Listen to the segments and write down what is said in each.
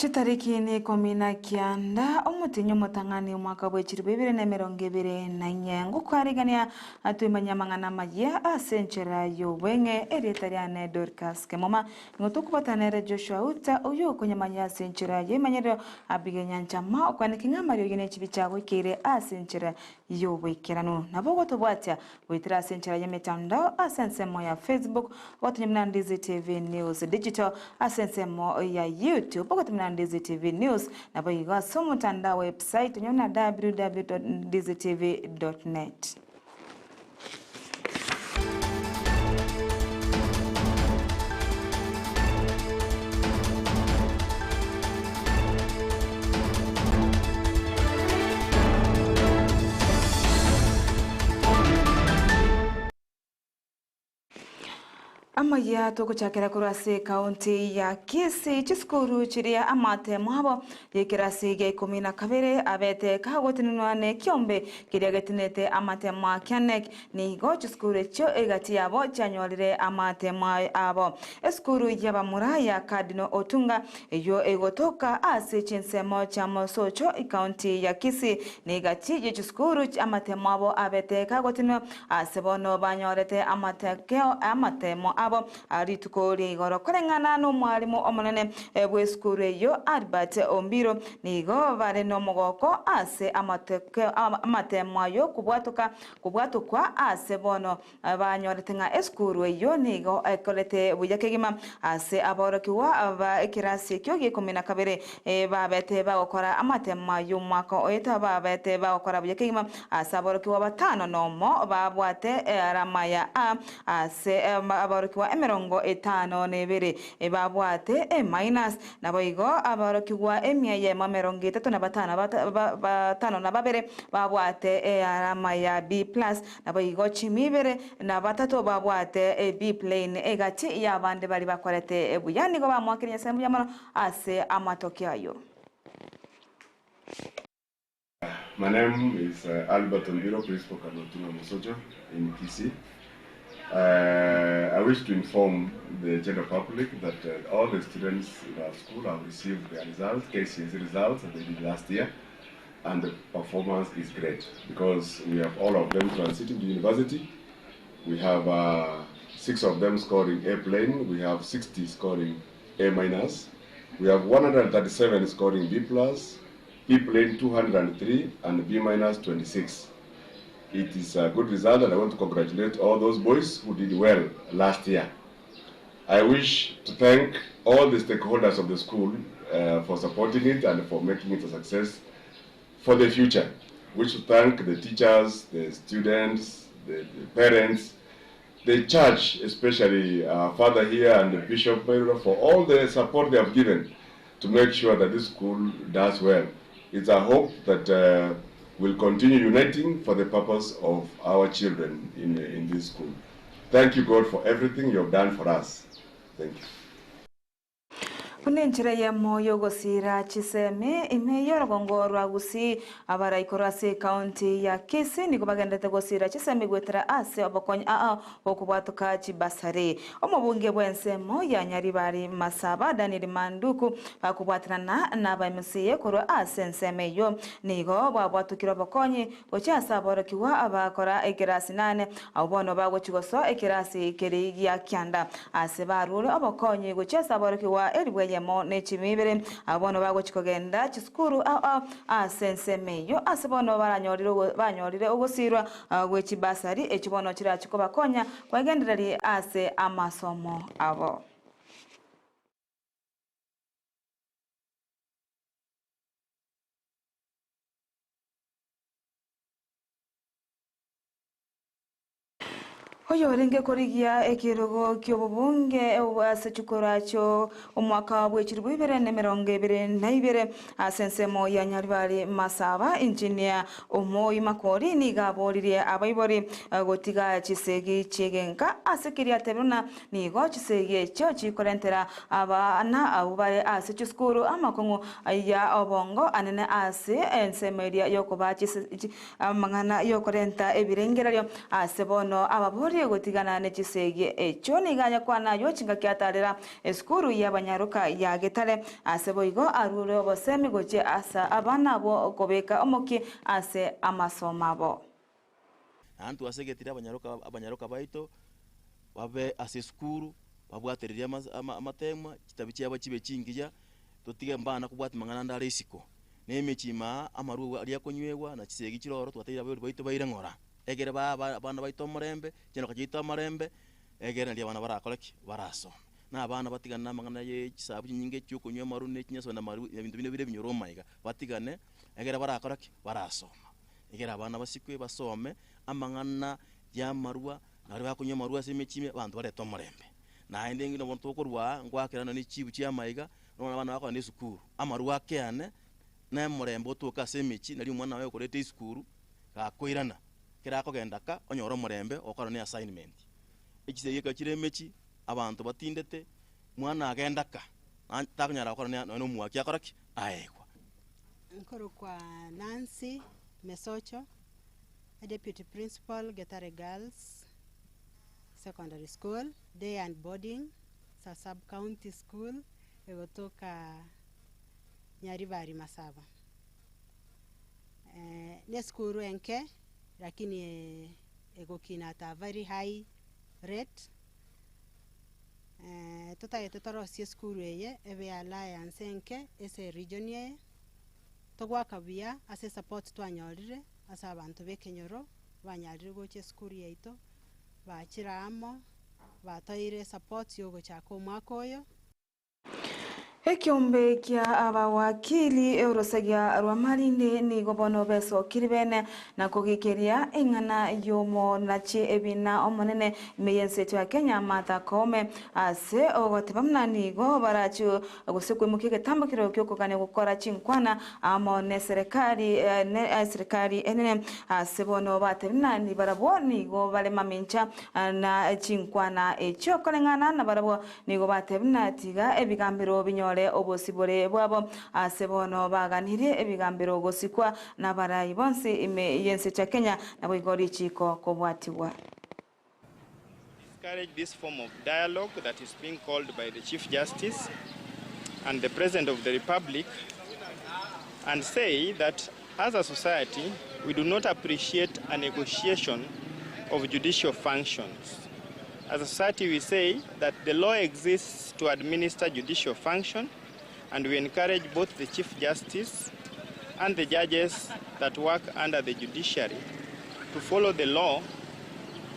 Chitariki neikomi na kianda, omotienyi omotang'ani omwaka bwe chilifu ibere na emerongo ebere na inye, ngokwarigania twemanye amang'ana amayia ase enchera y'obweng'e. Erieta riane Dorcas Kemuma, nigo tokobwatana nere Joshua Uta, oyio okonyamanya ase enchera y'emanyerero, Abigail Nyanchama, okwaneke ng'a amariogi ne chibi chiagoikeire ase enchera y'oboikeranu. Nabo ogotobwatia Goetera ase enchera y'emetandao ase ensemo ya Facebook, ogotunyomera Ndizi TV News Digital, ase ensemo ya YouTube, ogotumera Ndizi TV News, naboigo ase omotandao website onyore na www.ndizitv.net. Amayia togochakera korwa ase ekaunti ya Kisii, chisukuru chiria amatemo abo y'ekerasi gia ikomi na kabere abete kagotenenwa nekiombe keria getenete amatemo a KNEC. Nigo chisukuru echio egati yabo chianyorire amatemo abo. Esukuru y'abamura ya Cardinal Otunga Eyio egotoka ase chinsemo chia mosocho ekaunti ya Kisii negati ye chisukuru amatemo abo abete kagotenenwa ase bono banyorete amatekeo amatemo abo rituko ria igoro. Koreng'ana nomwalimu omonene bwesukuru eyio Albert Ombiro nigo bare nomogoko ase amatekeo amatemo ayio kobwatoka kobwatokwa ase bono Banyorete ng'a esukuru eyio nigo ekorete buya kegima ase aborokigwa ba ekerasi ekio gi'ikomi na kabere babete bagokora amatemo y'omwaka oito babete bagokora buya kegima ase aborokigwa batano nomo babwate earama ya A ase aborokigwa emerongo etano na ebere babwate E minus naboigo aborokigwa emia eyemo emerongo etato na batano batano na babere babwate earama ya B plus Naboigo chimi ibere na batato babwate ebi plain egati y'abande baria bakorete buya nigo bamoakire Nyasae mbuya mono ase amatoki ayio. My name is Albert Ombiro, Principal Kanotunga Mosocho in Kisii. I wish to inform the general public that all the students in our school have received their results, KCSE results that they did last year. And the performance is great because we have all of them transiting to university. We have uh, six of them scoring A plane. We have 60 scoring A minus. We have 137 scoring B plus, B plane 203, and B minus 26. It is a good result, and I want to congratulate all those boys who did well last year. I wish to thank all the stakeholders of the school uh, for supporting it and for making it a success for the future. We should thank the teachers, the students, the, the parents, the church, especially our father here and the Bishop for all the support they have given to make sure that this school does well. It's a hope that uh, we'll continue uniting for the purpose of our children in, in this school. Thank you God for everything you have done for us. Thank you. Buna enchera eyemo y'ogosiira chisemi ime y'orogongo rwa Gusii, abarai korwa ase ecounty ya Kisii nigo bagenderete gosiira chisemi goetera ase obokonyi aa bw'okobwatoka chibasari. Omobunge bw'ensemo ya Nyaribari Masaba, Daniel Manduku, bakobwatanana n'aba MCA korwa ase ensemo eyio, nigo bwabwatokire obokonyi Gochia ase aborokigwa abakora ekerasi nane, abwo bono bagochia gosoa ekerasi keria gia kianda, aase barure obokonyi gochia ase aborokigwa elifu eyemo ne chimia ibere, abwo bono bagochia kogenda chisukuru ao ao ase ensemo eyio, ase bono baranyorire banyorire ogosiirwa gwe chibasari echio bono chirachie kobakonya kwegendereria ase amasomo abo. Oyorenge korigia ekerogo ki'obobunge ase chikuracho omwaka bw'echilifu ibere na emerongo ebere na ibere ase ensemo ya Nyaribari Masaba, Engineer Omoi Makori nigo aboririe abaibori gotiga chisegi chi'egenka ase keria atebire buna nigo chisegi echio chikorentera abana abwo bare ase chisukuru amakong'u ya obongo anene ase ensemo eria y'okobaa amang'ana y'okorenta ebirengererio ase bono ababoria. abaibori gotigana ne chisegi echio nigo ayakwana aywo chingaki atarera esukuru y'abanyaroka ya Getare ase boigo arure obosemi gochia ase abana abwo kobeka omokia ase amasomo abo. Naende twasegetire abanyaroka abanyaroka baito babe ase esukuru, babwatererie amatemwa, chitabi chiabo chibe chingiya, totige mbana kobwatia mang'ana ande are isiko. Na emechie ime aa, amarwa aria akonywegwa, na chisegi chire ororo, twatebirie abaibori baito baire ng'ora, egere bae abana baito omorembe, chindoka chiaito amarembe, egere nario abana barakore ki? Barasome. Na abana batigane na amang'ana ye chisabu chinyinge chia okonywa amarwa ne chinyaso na amarwa, ebinto binde bire ebinyoro omaiga, batigane, egere barakore ki? Barasoma. Egere abana basikwe basome amang'ana y'amarwa, na baria bakonywa amarwa ase emechie ime, abanto barete omorembe. Naende ng'ina bono tokorwa aa, ngoakera nonye ne chibu chi'amaiga, bono abana bakogenda esukuru, amarwa akeane, na omorembe otoke ase emechie, nario omwana oye okoreta esukuru, gakoirana, ekero akogenda ka, onyore omorembe ogokora ne assignment. Echisegi ekero chire emechie, abanto batindete, mwana agenda ka, takonyara gokora nonye na omwaki akora ki? Aegwa. Nkorokwa Nancy Mesocho, Deputy Principal, Getare Girls Secondary School, Day and Boarding, it's a sub county school egotoka Nyaribari Masaba. Ne esukuru enke lakini egokina at a very high rate, totagete torosie esukuru eye ebe alliance enke ase eregion eye, togoaka buya ase esupport twanyorire ase abanto ba ekenyoro banyarire gocha esukuru yaito, bachire amo, batoire esupport ya ogochaka omwaka oyo. Ekeombe kia abawakili orosagia rwa Malindi nigo bono besokiri bene na kogikeria eng'ana y'omonachi ebina omonene ime y'ense yaito ya Kenya Martha Koome ase ogoteba buna nigo barache gose koimokia egetambo kereo ki'okogania gokora chinkwana amo neserekari ne serikali enene ase bono batebire buna barabwo nigo bare mamincha na chinkwana echio koreng'ana na barabwo nigo batebire buna tiga ebigambero binyore obosibore bwabo ase bono baganirie ebigambero gosikwa nabarai bonsi ime y'ense ya Kenya nabo igo richiko kobwatigwa. Discourage this form of dialogue that is being called by the Chief Justice and the President of the Republic and say that as a society we do not appreciate a negotiation of judicial functions. As a society we say that the law exists to administer judicial function, and we encourage both the Chief Justice and the judges that work under the judiciary to follow the law,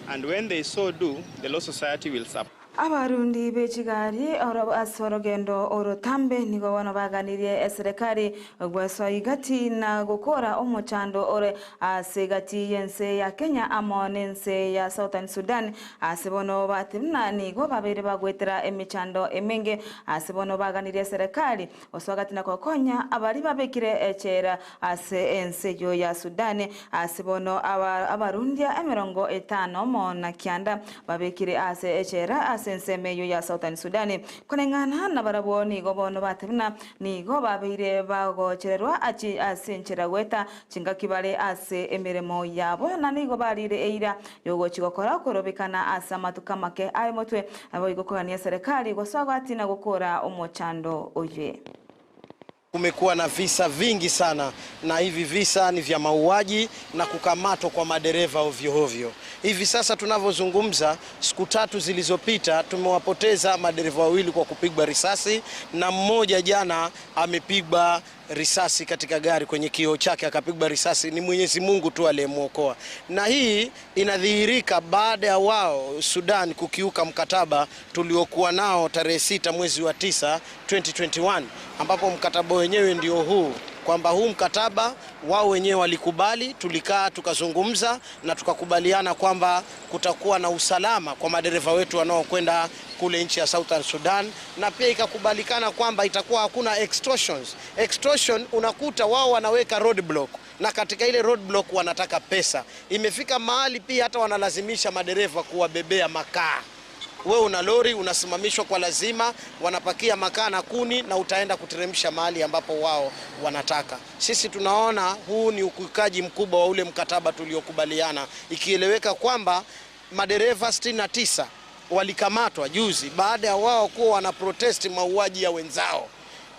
and when they so do, the Law Society will support. Abarundi b'echigari ase orogendo orotambe nigo bono baganirie eserekari gwesoa igati na gokora omochando ore ase egati y'ense ya Kenya amo n'ense ya Southern Sudan ase bono batebuna nigo babeire bagwetera emichando emenge ase bono baganirie eserekari gosoa gati na gokonya abari babekire echera ase ense eyo ya Sudan ase bono abarundia 59 babekire ase echera ase ensemo eyo ya Southern Sudan koreng'ana na barabwo nigo bono batebuna nigo babeire bagochererwa achi ase enchera goeta chingaki bare ase emeremo yabo na nigo barire eira yogochi gokora okorobekana ase amatuko amake aye motwe nabo igo kogania serikali gosoa gati na gokora omochando oye. Kumekuwa na visa vingi sana na hivi visa ni vya mauaji na kukamatwa kwa madereva ovyo ovyo. Hivi sasa tunavyozungumza, siku tatu zilizopita tumewapoteza madereva wawili kwa kupigwa risasi na mmoja jana amepigwa risasi katika gari kwenye kioo chake akapigwa risasi. Ni Mwenyezi Mungu tu aliyemwokoa, na hii inadhihirika baada ya wao Sudan kukiuka mkataba tuliokuwa nao tarehe 6 mwezi wa 9 2021, ambapo mkataba wenyewe ndio huu kwamba huu mkataba wao wenyewe walikubali, tulikaa tukazungumza na tukakubaliana kwamba kutakuwa na usalama kwa madereva wetu wanaokwenda kule nchi ya Southern Sudan, na pia ikakubalikana kwamba itakuwa hakuna extortions. Extortion unakuta wao wanaweka roadblock na katika ile roadblock wanataka pesa. Imefika mahali pia hata wanalazimisha madereva kuwabebea makaa. Wewe una lori unasimamishwa kwa lazima, wanapakia makaa na kuni na utaenda kuteremsha mahali ambapo wao wanataka. Sisi tunaona huu ni ukiukaji mkubwa wa ule mkataba tuliokubaliana, ikieleweka kwamba Madereva 69 walikamatwa juzi baada ya wao kuwa wana protest mauaji ya wenzao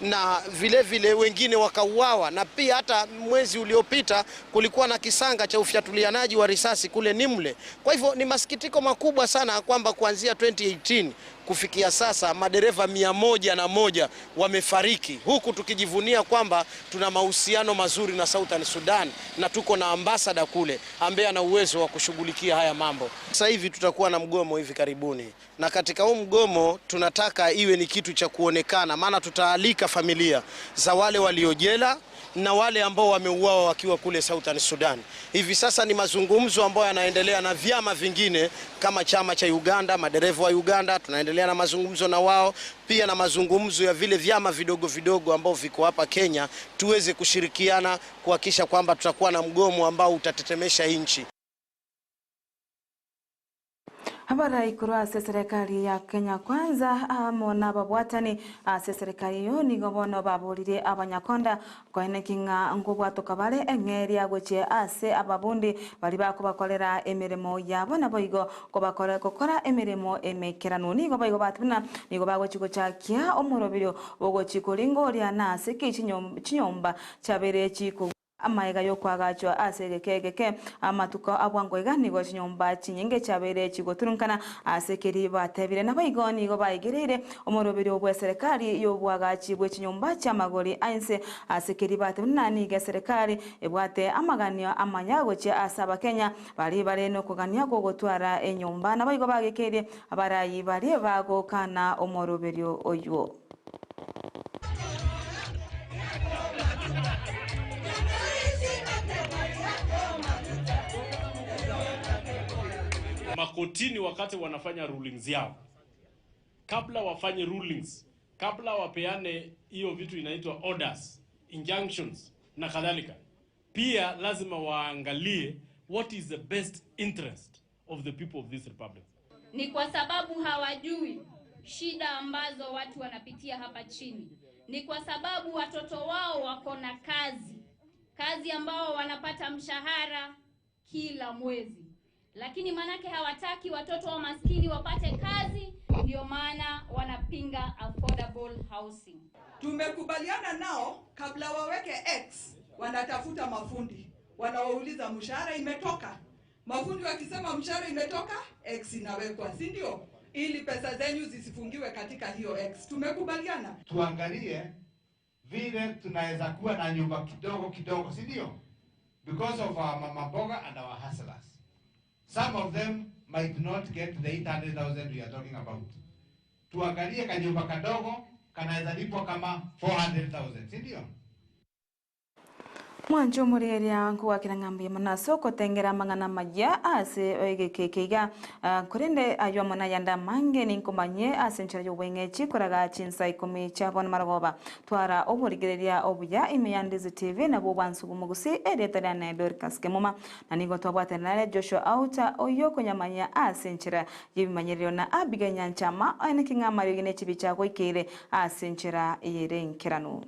na vile vile wengine wakauawa, na pia hata mwezi uliopita kulikuwa na kisanga cha ufyatulianaji wa risasi kule Nimle. Kwa hivyo ni masikitiko makubwa sana kwamba kuanzia 2018 kufikia sasa madereva 101 wamefariki, huku tukijivunia kwamba tuna mahusiano mazuri na Southern Sudan na tuko na ambasada kule ambaye ana uwezo wa kushughulikia haya mambo. Sasa hivi tutakuwa na mgomo hivi karibuni, na katika huu mgomo tunataka iwe ni kitu cha kuonekana, maana tutaalika familia za wale waliojela na wale ambao wameuawa wakiwa kule Southern Sudan. Hivi sasa ni mazungumzo ambayo yanaendelea na vyama vingine kama chama cha Uganda, madereva wa Uganda, tunaendelea na mazungumzo na wao pia na mazungumzo ya vile vyama vidogo vidogo ambao viko hapa Kenya, tuweze kushirikiana kuhakikisha kwamba tutakuwa na mgomo ambao utatetemesha nchi. Habara ikuru ase serikali ya Kenya Kwanza amo na ababwatani ase serikali eyo nigo bono baborire abanyakonda koeneki ng'a nkobwatoka bare eng'eria gochia ase ababundi bari bakobakorera emeremo yabo nabo igo kobakora gokora emeremo emekerano nigo baigo batubuna nigo bagochi gochakia omoroberio bogochi koringoria na ase ki chinyomba chabere chiko amaega yokwagachwa ase egeke amatuko abwango iga nigo chinyomba chinyinge chabere chigoturunkana ase keri batebire nabo igo nigo baigereire omoroberio bwa serikali yobwagachi bwe chinyomba chiamagori ainse ase keri batebire na niga eserikali ebwate amaganio amanya gochia ase abakenya bari bare nokogania gogotwara enyomba nabo igo bagekeire abarayi bari bagokana omoroberio oywo. Makotini wakati wanafanya rulings yao, kabla wafanye rulings, kabla wapeane hiyo vitu inaitwa orders, injunctions na kadhalika, pia lazima waangalie what is the best interest of the people of this republic. Ni kwa sababu hawajui shida ambazo watu wanapitia hapa chini. Ni kwa sababu watoto wao wako na kazi, kazi ambao wanapata mshahara kila mwezi, lakini manake hawataki watoto wa maskini wapate kazi, ndio maana wanapinga affordable housing. Tumekubaliana nao kabla waweke X, wanatafuta mafundi, wanawauliza mshahara imetoka. Mafundi wakisema mshahara imetoka, X inawekwa, si ndio? Ili pesa zenyu zisifungiwe katika hiyo X. Tumekubaliana. Tuangalie vile tunaweza kuwa na nyumba kidogo kidogo, si ndio? Because of our mama mboga and our hustlers. Some of them might not get the 800,000 we are talking about. Tuangalie kanyumba kadogo kanaweza lipwa kama 400,000, si ndio? Mwancho omorieria nkogwakera ng'ambuya mono ase okotengera amang'ana maya ase egekeke iga korende aywo amo nayande amange ninkomanye ase enchera ya obweng'echi koraga chinsa ikomi chia bono marogoba twara oborigereria obuya ime ya Ndizi TV nabwo obwansu bomogusi erieta riane Dorcas Kemuma na nigo twabwatana nare Joshua Auta oyo okonyamanya ase enchera ya ebimanyererio na Abigail Nyanchama oeneki ng'a amariogi na echibi chiagoikeire ase enchera ere enkeranu.